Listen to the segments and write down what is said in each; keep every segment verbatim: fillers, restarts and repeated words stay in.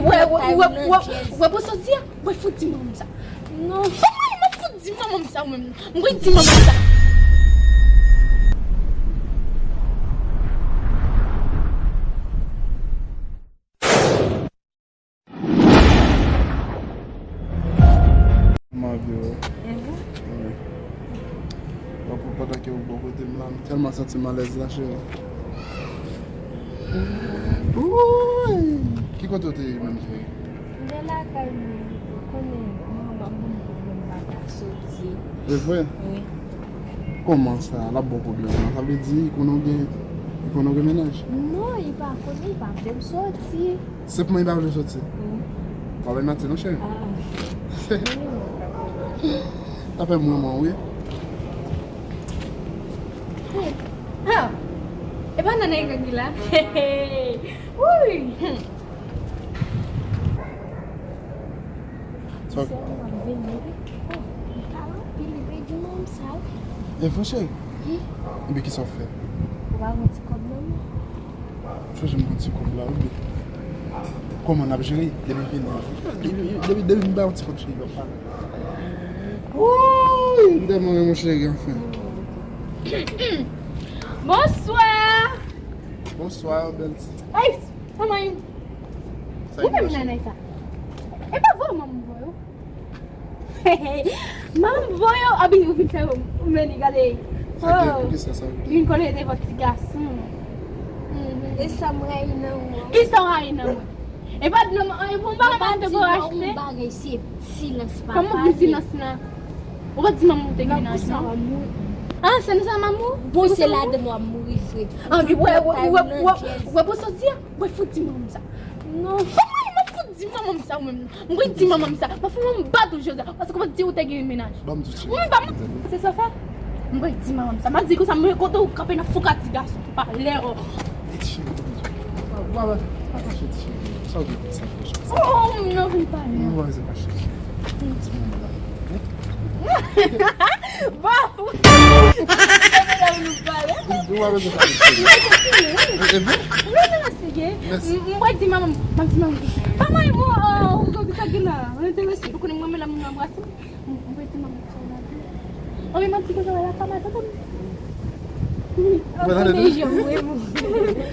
Wè, wè, wè, wè, wè pou soti a, mwen fout di manman m sa. Non. Mwen fout di manman m sa, mwen. Mwen di manman m sa. Kòman w ye? Wi. Bon, pandan ke ou bò kote m la, m tèlman santi m alèz la, cheri. Wouy! Ki kote w te ye menm, cheri? M te lakay mwen, ou konnen, manman m ban m pwoblèm, m pa ka soti. Se vre? Wi. Kòman sa? L ap ba w pwoblèm nan? Sa vle di, li konnen w gen, li konnen w gen mennaj? Non, li pa konnen, li pa vle m soti. Senpman li pa vle soti. Wi. Pa bay manti non, cheri. Ah. Sa fè m renmen w, wi. Ah. E pa nan nèg ki la. Wi. Sa w... Se ou m ap vini, wi. Oh, li pale anpil, li pèdi manm sa, wi. E vre, cheri? Wi. Ebyen, kisa w fè? Ou pa gen ti kòb nan men w? Chonje m pran ti kòb la, wi. Kòman n ap jere? Depi m vini. Depi, depi, depi m ba yon ti kòb, cheri, w ap pale. Wouy! M tèlman renmen w, cheri, anfen. Bonswa! Bonswa, bèl ti. Ay, kòman w ye? Ou menm nan nèg sa. E pa vre manman m voye w. Manman m voye w, abi ou vin fè w mennen gade. Sa ki, oh, poukisa sa? Vin kole devan ti gason. Mhm. E sa m rayi nan ou an? Kisa w rayi nan mwen? E pa di non, e pou m pa di non, m te pou achte. Yon bagay se silans papa. Kòman pou silans nan? Ou pa di manman w te gen nan sa. Ah, se nan sa manman w? Bon, se ladan w ap mouri fre. Ah, wi, wè, wè, wè, wè, wè, pou soti a. Mwen fout di manman m sa. Non. Mwen fout di manman m sa, mwen. Mwen di manman m sa. Mwen fout mwen bat ou jodi a. Paske mwen di ou te gen mennaj. Ban m di cheri. Mwen ba m. Se sa fè. Mwen di manman m sa. Mwen di konsa, mwen kote ou kanpe nan fouka ti gason ki pa lè o. Ti cheri, ban m di. Wa, wa, wa, pa fache ti cheri. Sa ou gen sa fache. Oh, mwen anvi pale. Non, wa, se fache. Ti manman la. Bon, ou te vle nou pale. Ou pa bezwen pale. E, e vre? Wi, nou eseye. Mèsi. M, m, mwen di manman m, mwen di manman m, pa mwen, mwen, oh, ou konn sa gen la. Mwen enterese, ou konnen mwen, men la, mwen anbrase. M, mwen di manman m sa w la di. Ou menm ti kote w la, pa mal, tande m. Ou konnen deja, mwen, mwen.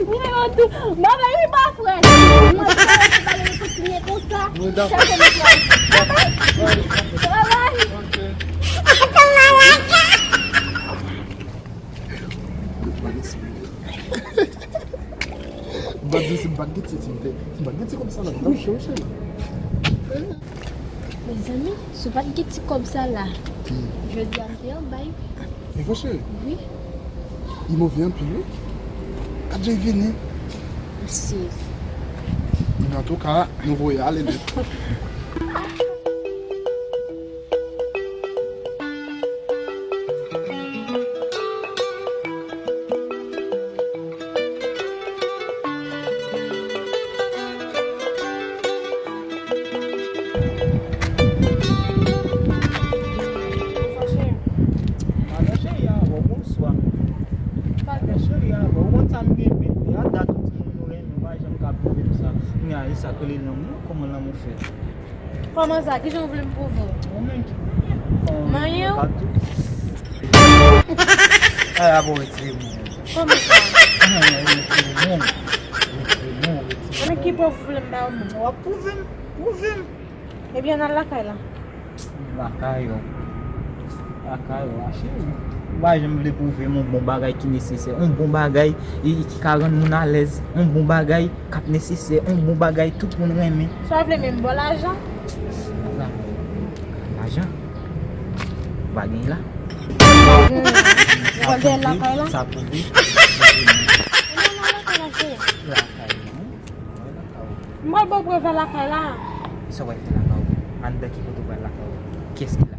Mwen, mwen tou. Babay, wi, pa frè. Mwen, mwen, mwen, kontinye konsa. Mwen dakò. Chèche mwen travay. Travay. Ok. M pa t di si m pa t gen ti, si m te, si m pa t gen ti kòb sa la, m t ap chonje. Mezanmi, si w pa t gen ti kòb sa la, hmm, jodi a m te anba wi. E vre cheri? Wi. Li move anpil wi. Gad jan l vini. Mesye. Men antouka, nou voye ale nèt. Bonswa, cheri. Madan cheri, a, bon, bonswa. Madan cheri, a, bon, ou konn sa m renmen. E a dat ou di moun ou renmen, ou pa janm ka pwouve m sa. Kounye a, e sa k rele lanmou, kòman lanmou fèt? Kòman sa? Kijan w vle m pwouve w? Ou menm ki... Manyen w? Ay, a bon, retire moun. Kòman sa? Ay, retire moun. Retire moun, retire moun. Mwen ki pwouve w vle m ba w moun? W ap pwouve m, pwouve m. Ebyen, n al lakay la. Lakay ou. Lakay ou, a cheri. Ou pa janm vle pwouve m yon bon bagay ki nesesè. Yon bon bagay e, e ki ka rann moun alèz. Yon bon bagay k ap nesesè. Yon bon bagay tout moun renmen. Sa w vle menm, ba w lajan? Lajan? Ou pa gen la? Ou pa gen. Ou pa gen lakay la? Sa pwouve. Sa pwouve. Lakay ou. M pral ba w prèv lakay la. Sa w pral fè lakay ou? Anndan ki kote w pral lakay ou? Kiyès ki la?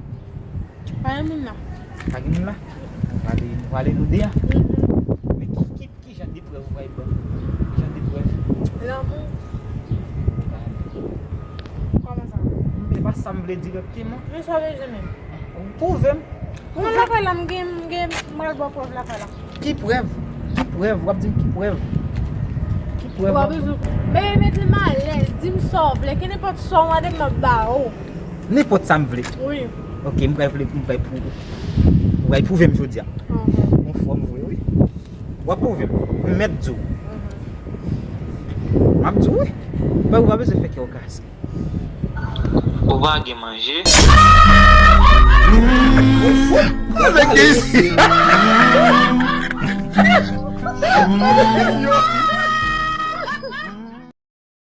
Pa gen moun la. Pa gen moun la? Nou prale, nou prale nou de a? Mhm. Men ki, ki, ki jan de prèv ou pral ban m? Ki jan de prèv? Lanmou. Kòman sa? E pa sa m vle dirèkteman. Men sa w bezwen menm? Pwouve m. Mwen lakay la, m gen, m gen, m pral ba w prèv lakay la. Ki prèv? Ki prèv? W ap di m ki prèv? Ki prèv w ap di m? Baby, mete m alèz. Di m sa w vle, kenenpòt sa w mande m, m ap ba ou. Nenpòt sa m vle. Wi. Ok, m pral vle, m pral pou ou. Ou pral pwouve m jodi a. Mhm. Ou fò m vre, wi. W ap pwouve m. M mèt di w. M ap di w, wi. Ou pa bezwen fè kè w kase. Ou pa gen manje? Ou fou? Nèg isi.